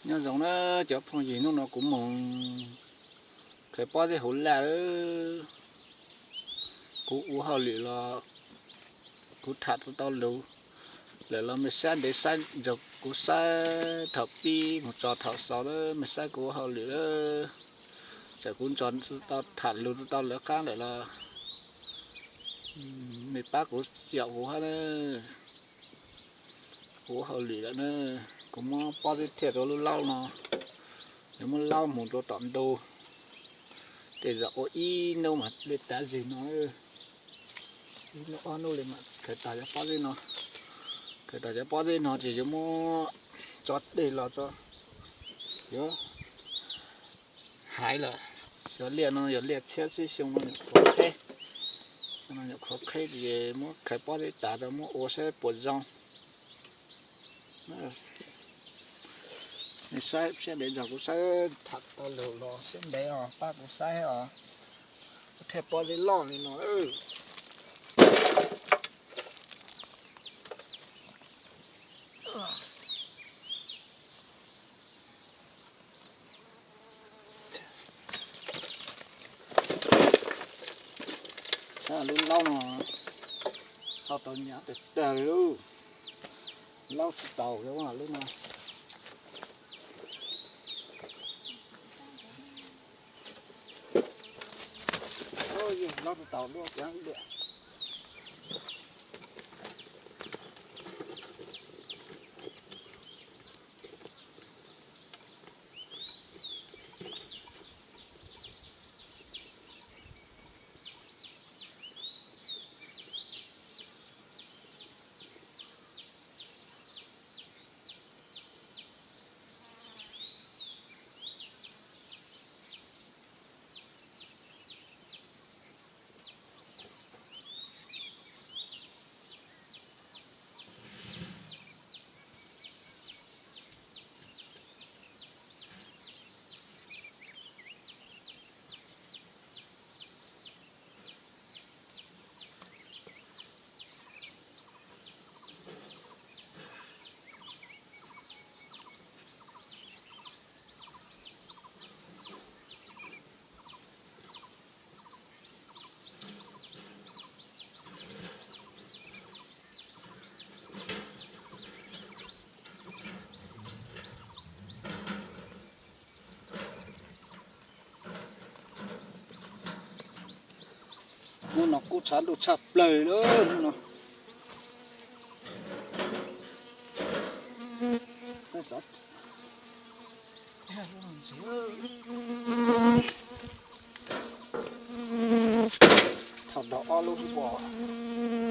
Nyob zoo na cov phooj ywg, hnub no kuv mus khaws pob zeb hauv laj. Kuv ua hauj lwm los kuv tham tau lus lawm los mej saib ntev saib ntsoov kuv saib thaum pib mus txog thaum xaus, mej saib kuv ua hauj lwm. Txawm kuv ntso tau tham lus tau lawv qab lawm los mej pab kuv, yog kuv hab, kuv ua hauj lwm lawm na. Kuv muab pob zeb thiaj rau lub laub no, yuav muab laub mus rau tom ntug. Tej zaum ua ib hnub mas li tav zig no, ib hnub ob hnub li mas khaws tag cov pob zeb no. Khaws tag cov pob zeb no ces yuav muab tso dej los tso, yuav hais lawm. Cov liaj no yog liaj tshiab xwb, xyoo no nyuam qhuav qheb, nyuam qhuav qheb ces muab khaws pob zeb tas rau muab ua saib puas zoo. Nej saib siab ntev ntsoov kuv saib tham tau lus los siab ntev os, pab kuv saib os. Thiaj pob zeb loj li no. Saib lub laub no, tau tau nyav tag tag li lub. Laub tsis taus li lub no. Laub tsis taus lub tiav liam. Hnub no kub tshav ntuj tshaj plaws lawm hnub no. Thaum nrog ob lub pom.